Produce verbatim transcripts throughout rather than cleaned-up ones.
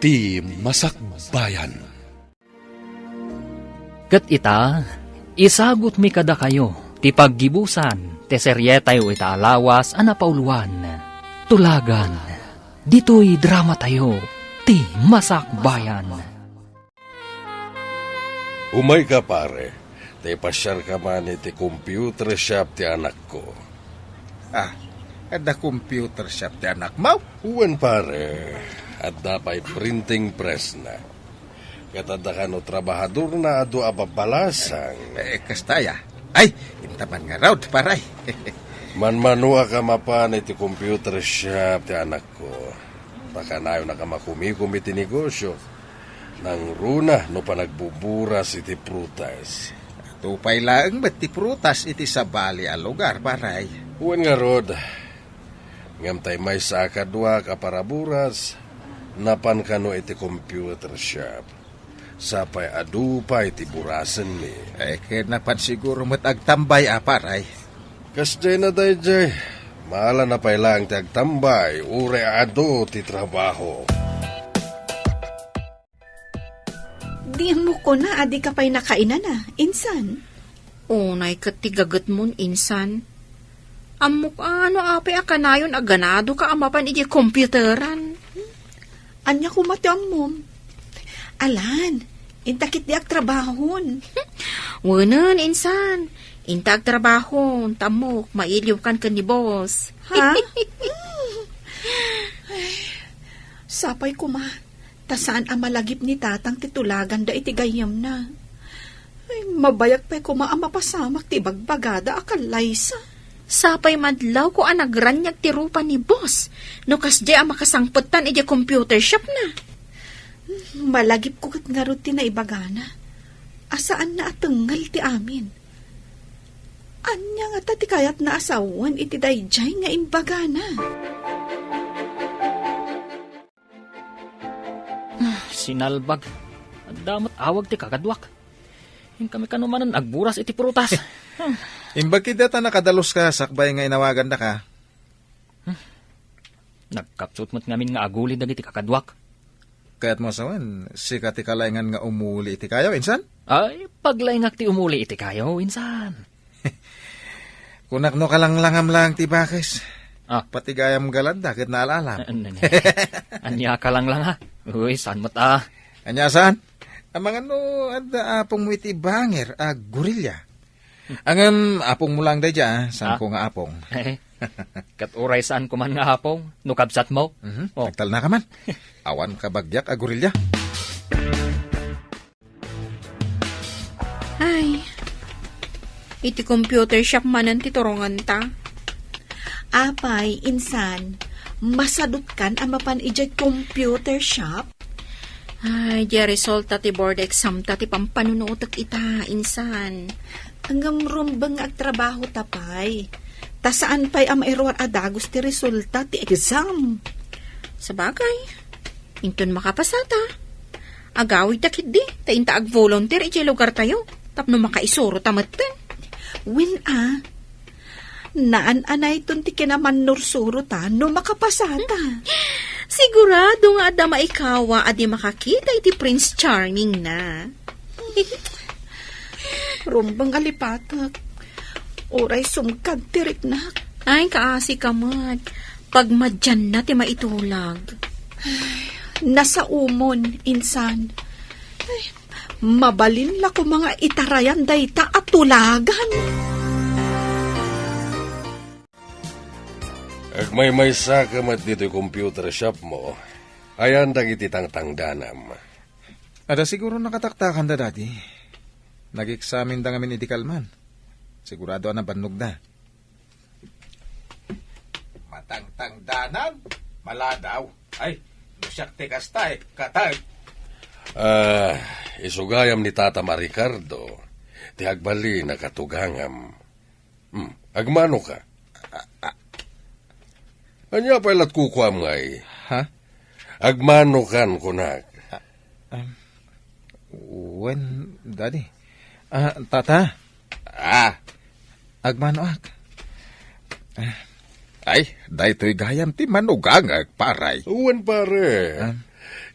Ti Masakbayan. Ket ita, isagutmi kadakayo ti paggibusan ti serietayo ita a lawas a napauloan, Tulagan. Ditoy dramatayo, Ti Masakbayan. Umayka, pare. Ta ipasiarka man iti computer shop ti anakko. Ah, adda computer shop ti anakmo? Wen, pare. Adda pay printing press na. Ket adda kano trabahadorna a dua a babbalasang. Eh, kasta aya. Ay, inta man ngarud, pare. Manmanoak a mapan iti computer shop ti anakko. Ta kanayonnak a makumikom iti negosio. Nangruna no panagbuburas iti prutas. Adu pay laeng met ti prutas iti sabali a lugar, pare. Wen ngarud, ngem tay maysa a kaduak a paraburas, napan kano iti computer shop. Sapay adu pay ti burasenmi. Eh, ket napan siguro met agtambay a, pare. Kasdiay na daydiay. Maalana pay laeng ti agtambay, uray adu ti trabaho. Di ammok kuna a dika pay nakainana, insan. Unay ket ti gagetmon, insan. Ammok a no apay a kanayon a ganadoka a mapan idiay computeran. Ania koma ti ammom? Alan, inta ketdi agtrabahon. Wenen, insan. Inta agtrabahon, ta ammok, mailiwkan ken ni boss. Ha? Ay, sapay koma. Ta saan a malagip ni Tatang ti tulaganda iti gayyemna. Ay, mabayak pay koma a mapasamak ti ibagbagada a kallaysa. Sapay madlawko a nagraniag ti rupa ni boss no kasdiay a makasangpetan idiay computer shop na. Malagipko ket ngarud ti naibagana a saanna a tengngel ti amin. Ania ngata ti kayatna a sawen iti daydiay nga imbagana? Ah, sinalbag. Adda met awag ti kakaduak. Inkami kano manen agburas iti prutas. Hmm. Imbag ketdi ta nakadaluska sakbay nga inawagandaka. Hmm. Nagkapsut met ngamin nga aguli dagiti kakaduak. Kayatmo a sawen, sika ti kalaingan nga umuli iti kayo, insan? Ay, paglaingak ti umuli iti kayo, insan. Kunak no kalanglangam lang ti bakes. Ah. Pati gayam galad da ket naalalam. An-, an-, ania ka lang lang, ha? Uy, saan met, ah? Ania saan? Amangan no adda apongmo iti banger a gorilla. Angem, apongmo lang daydiay, ah. Saan Ah. ko nga apong? Eh, ket uray saan ko man nga apong, no kabsatmo? Mhm. Oh. Nagtalna ka man. Awan kabagiak a gorilla. Ay, iti computer shop manen ti turonganta. Apay, insan, masadutkan a mapan idiay computer shop? Ay, di resulta ti board exam ta ti pampanunutek ita, insan. Ngem rumbeng nga agtrabaho ta pay. Ta saan pay a mairuar a dagus ti resulta ti exam. Sabagay, inton makapasata, agawidta ketdi, ta inta ag-volunteer idiay lugartayo, tapno makaisurota metten. Wen a, naan-anayton ti kinamannursuro ta no makapasata. Sigurado nga adda maikawa a di makakita iti Prince Charming na. Rumbeng a lipatek. Uray sumkad ti riknak. Ay, kaasi ka met. Pagmadianna ti maitulag. Ay, nasaomon, insan. Ay, mabalin la koma nga itarayan dayta a tulagan. Agmaymaysa ka met ditoy computer shop mo. Ayan dagiti tangtangdanam. Adda siguro nakataktakanda, Daddy. Nag-examine da ngamin idi kalman. Sigurado a nabannogda. Matangtangdanan? Maladaw. Ay, no siak ti kasta, eh, katag. Ah, isu gayam ni Tatam a Ricardo, ti agbalin a katugangam. Hmm, agmano ka. A-, a-, Ania pay lat kukuam ngay? Ha? Agmano kan kunak. Ah, um, wen, Daddy. Ah, Tata. Ah. Agmanoak. Ah. Ay, daytoy gayam ti manugangag, paray. Wen, pare. Ah.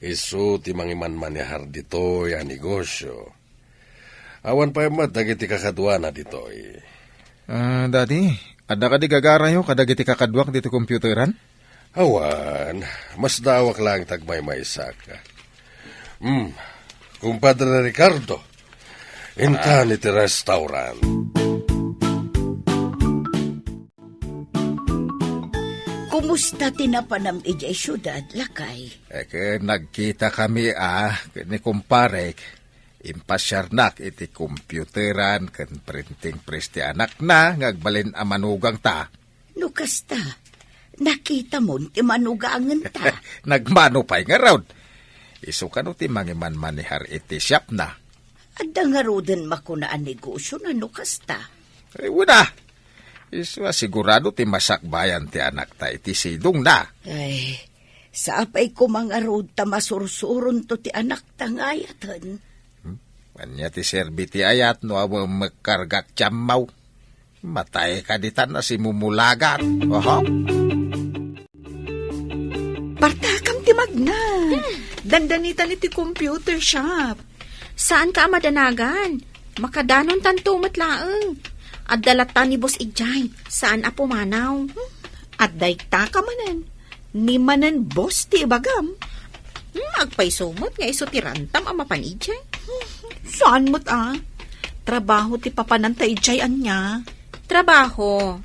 Isu ti mangimanmanehar ditoy a negosio. Awan pay met dagiti kakaduana ditoy. Ah, Daddy, adda kadi gagarayo kadagiti kakaduak ditoy computeran? Awan, masdaawak laeng ti agmaymaysak. Hmm, Kumpadre Ricardo, intan iti restaurant. Kumusta ti napanam idiay siudad, lakay? Eh, ken nagkita kami, ah, ken ni kumparek. Impasiarnak iti computeran ken printing press ti anakna nga agbalin a manugangta. No kasta, nakitamon ti manugangenta. Nagmano pay ngarud. Isu kano ti mangimanmanehar iti shopna. Adda ngaruden makuna a negosiona no kasta? Ay, wala. Isu a sigurado ti masakbayan ti anakta iti sidongna. Ay, sapay koma ngarud ta masursuronto ti anakta nga ayaten. Hmm? Ania ti serbi ti ayat no awan mekkargak ti ammaw? Matay ka ditan a simumulagan. Oho. Partakam ti magna. Hmm. Dandanitan iti computer shop. Saan ka a madanagan? Makadanon tanto met laeng. Adda latta ni boss idiay. Saan a pumanaw? Hmm. Adda ita ka manen. Ni manen boss ti ibagam. Hmm, agpayso met nga isu ti rantam a mapan idiay. Saan met a? Trabaho ti papananta idiay ania? Trabaho.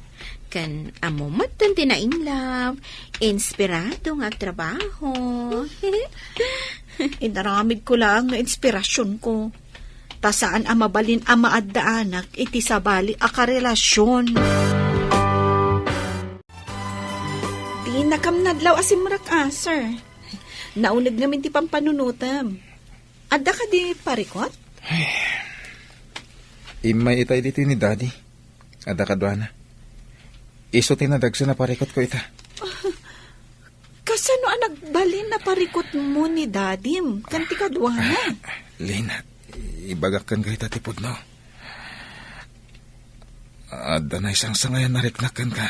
Ken ammo met ti nainlove, inspirado nga agtrabaho. Inaramid ko lang nga inspirasyonko. Ta saan a mabalin a maaddaanak iti sabali a karelasyon. Dinakam nadlaw a simrek a, sir. Nauneg ngamin ti pampanunotem. Adda kadi parikot? Ay. Immay itay ditoy ni Daddy. Adda kaduana. Isu ti nadagsen a parikot ko ita. Kasano a nagbalin a parikot mo ni Dadim ken ti kaduana? Ah, Lin, ibagak ken gayta ti pudno. Adda naisangsangayan a riknak kenka.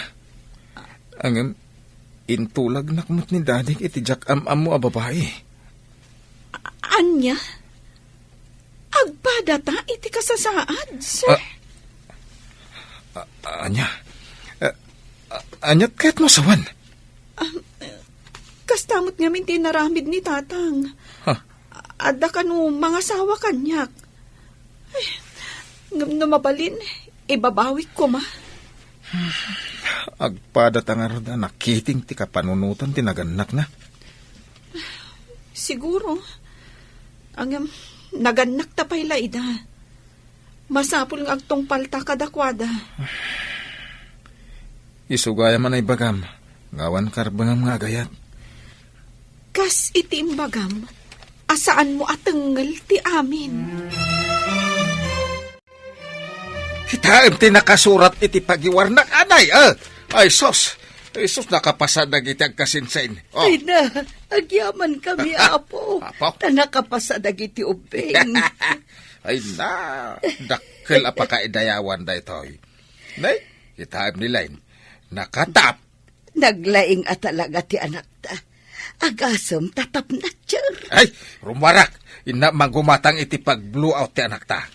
Ngem, intulagnak met ni Dadik iti diak am-ammo a babai. A-, ania? Agpadata iti kasasaad, sir? Ah, a-, ania? Ah, a-, ania ket masawan? Ah, kasta met ngamin ti inaramid ni Tatang. Ha? Adda kano mangasawa kaniak. Ay, ngem no mabalin, ibabawik koma. Agpadata ngarud a nakiting ti kapanunotan ti nagannakna. Siguro. Ngem, nagannakta pay la ida. Masapul nga agtungpalta kadakuada. Isu gayam a naibagam, nga awan karbengam nga agayat. Kas iti imbagam, a saanmo a tengngel ti amin. Kitaem ti nakasurat iti pagiwarnak, anay, eh. Ay, sus. Ay, sus, nakapasa dagiti agkasinsin. Oh. Ay na, agyaman kami, Apo. Apo? Ta nakapasa dagiti ubbing. Ay na, dakkel a pakaidayawan daytoy. Nay, kitaem ni Len, nakatap. Naglaing a talaga ti anakta. Agasem ta tapnatcher. Ay, rummuarak, inna manggumatang iti pag-blowout ti anakta.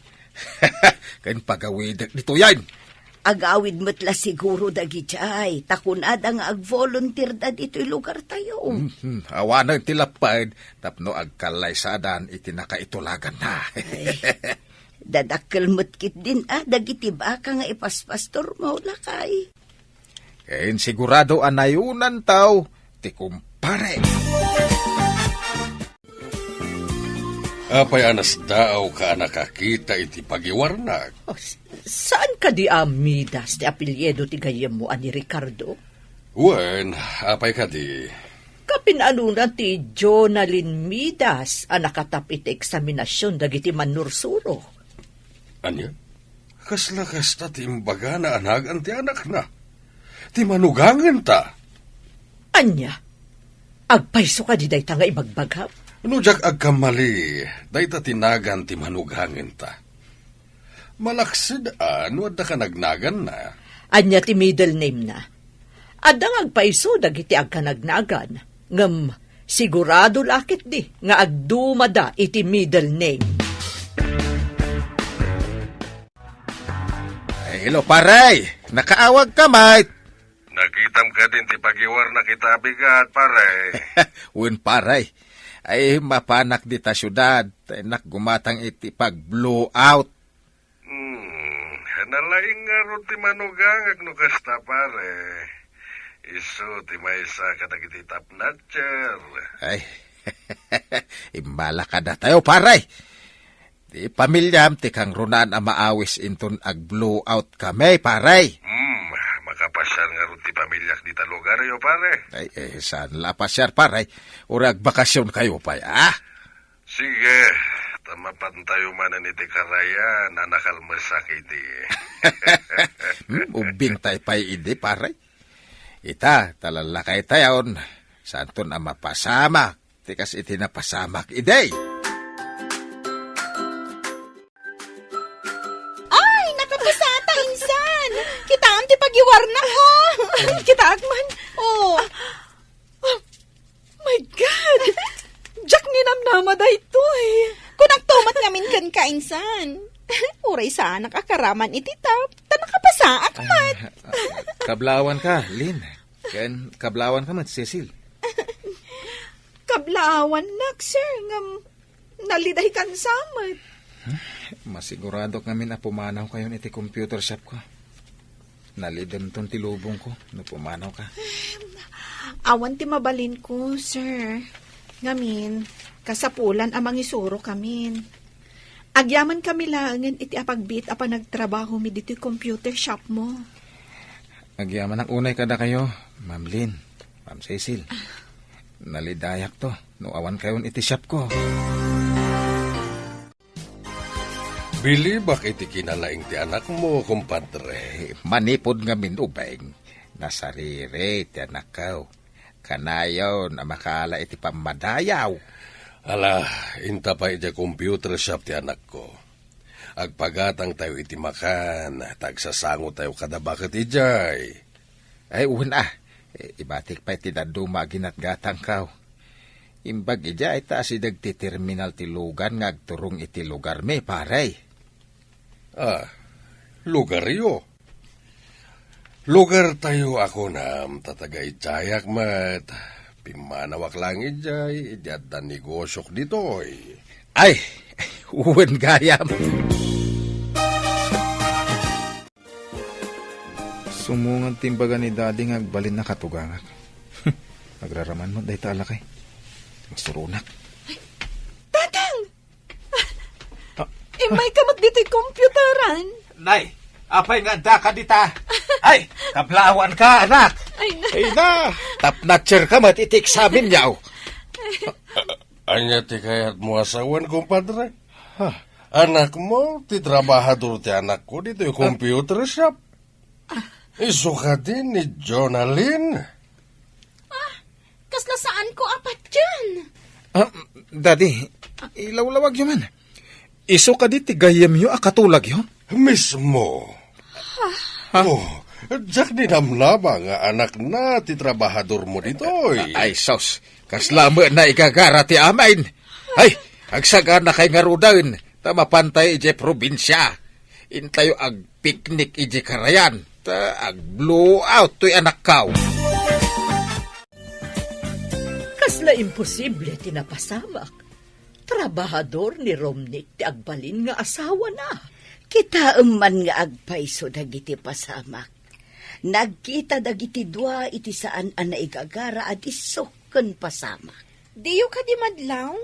Ken pagawidek ditoyen. Agawid met la siguro dagidiay, ta kunada nga ag-volunteer da ditoy lugartayo. Mhm, awanen ti lapped tapno agkallaysadan iti nakaitulaganna. Ay, dadakkel met ketdin a dagiti baka nga ipaspastormo, lakay. Ken sigurado a nayunantaw ti kumpare. Apay a nasdaaw ka a nakakita iti pagiwarnak? Oh, s-, saan kadi a Midas ti apelyido ti gayyemmo a ni Ricardo? Wen, apay kadi? Kapin-anona ti Jonalyn Midas a nakatap iti eksaminasion dagiti mannursuro. Ania? Kasla kasta ti imbagana a nagan ti anakna. Ti manugangenta. Ania? Agpayso kadi dayta nga ibagbagam? No diak agkamali, dayta ti nagan ti manugangenta. Malaksid a no adda ka nagnaganna. Ania ti middle name na? Adda nga agpayso dagiti agkanagnagan, ngem Sigurado la ketdi nga agdumada iti middle name. Ay, hello, pare. Nakaawag ka, mate. Nakitam kadin ti pagiwarnak ita a bigat, pare. Wen, pare. Ay, mapanak dita siudad. Tay nak gumatang iti pag-blowout. Hmm, nalaing ngarud ti manugangak no kasta, pare. Isu ti maysa kadagiti top notcher. Ay, imbala kadatayo, pare. Ti pamilyam ti kangrunaan a maawis inton ag-blowout kami, pare. Hmm, makapasiar ngarud ti pamilyak dita lugaryo, pare. Ay, eh, saan la pasiar, pare? Uray agbakasyon kayo pay, ah? Sige, ta mapantayo manen iti karayan a nakalmesak idi. Hmm, ubbing tay pay idi, pare. Ita, ta lallakay tayon, santon a mapasamak, ti kas iti napasamak idi. Ay, nakapasata, insan! Kitaem ti pagiwarnak, ha? Kitaak man. Oh. Ah, my God! Diak ninamnama daytoy. Kunakto met ngamin kenka, insan. Uray saanak a karaman iti top, ta nakapasaak met. Ay, ah, kablawan ka, Lynn. Ken kablawan ka met, Cecil. Kablaawannak, sir, ngem naliday kan samet. Masiguradok ngamin a pumanaw kayon iti computer shop ko. Nalidemton ti lubong ko no pumanaw ka. Awan ti mabalinko, sir. Ngamin, kasapulan a mangisuro kamin. Agyaman kami laengen iti apagbiit a panagtrabahomi ditoy computer shop mo. Agyamanak unay kadakayo, Ma'am Lynn, Ma'am Cecil. Nalidayakto no awan kayon iti shop ko. Bilibak iti kinalaing ti anakmo, kumpadre. Eh, manipud ngamin ubing, nasariri ti anakko. Kanayon a makaala iti pammadayaw. Ala, inta pay idiay computer shop ti anakko. Agpagatangtayo iti makan, ta agsasangotayo kada baket idiay. Ay, wen a. I-, ibatik pay ti dadduma a ginatgatangko. Imbag idiay ta asideg ti terminal ti lugan nga agturong iti lugarmi, pare. Ah, lugaryo? Lugartayo a kunam, ta taga-idiayak met. Pimmanawak laeng idiay, idi adda negosiok ditoy. Ay, wen gayam. Sumungad ti imbaga ni Daddy nga agbalin a katugangak. Agraraman met dayta a lakay. Masuronak. Tatang! Ah. Immayka met ditoy computeran. Nay, apay nga addaka dita? Ay, kablaawan ka, anak. Ay, na. Ay, na. Top notcher ka met iti eksamen, yaw. Ania ti kayatmo a sawen, kumpadre? Ha? Anakmo, ti trabahador ti anakko ditoy computer shop. Isu kadi ni Jonalyn? Ah, kasla saanko a patien. Ah, Daddy, ilawlawagyo man. Isu kadi ti gayyemyo a katulagyo? Mismo. Ha? Oh, diak ninamnama nga anakna ti trabahadormo ditoy. Ay, sus, kasla met naigagara ti amin. Ay, agsaganakay ngaruden, ta mapantay idiay probinsia. Intayo agpiknik idiay karayan, ta agblowout toy anakkaw. Kasla imposible ti napasamak. Trabahador ni Romnick ti agbalin nga asawana. Kitaem man nga agpayso dagiti pasamak. Nagkita dagiti dua iti saan a naigagara a disso ken pasamak. Diyo kadi madlaw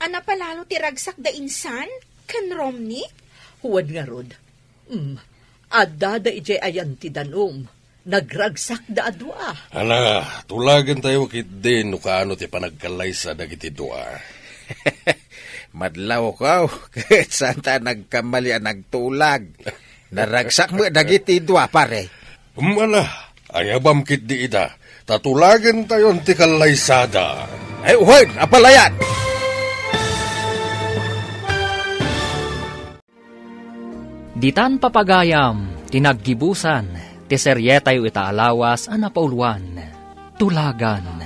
a napalalo ti ragsakda insan ken Romnick? Wen ngarud. Mm, addada idiay ayan ti danum. Nagragsakda a dua. Ala, tulagentayo ketdi no kaano ti panagkallaysa dagiti dua. Madlawko, ket saanta nagkamali a nagtulag. Naragsak met dagiti dua, pare. Mm, ala, ayabam ketdi ida, ta tulagentayon ti kallaysada. Ay, wen, apalayan! Ditan papagayam ti naggibusan ti serietayo ita a lawas a napauluan, Tulagan.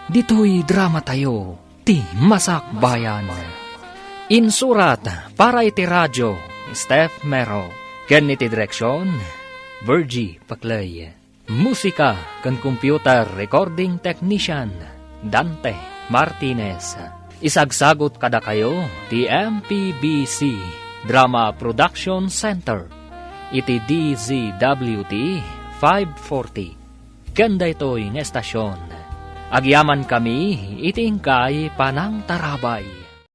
Ditoy dramatayo, ti Masakbayan. Insurat para iti radio, Steph Mero. Ken iti direksion, Virgie Paclay. Musika ken computer recording technician, Dante Martinez. Isagsagut kadakayo ti M P B C Drama Production Center iti D Z W T five forty. Ken daytoy nga estasion, agyamankami iti inkay panangtarabay.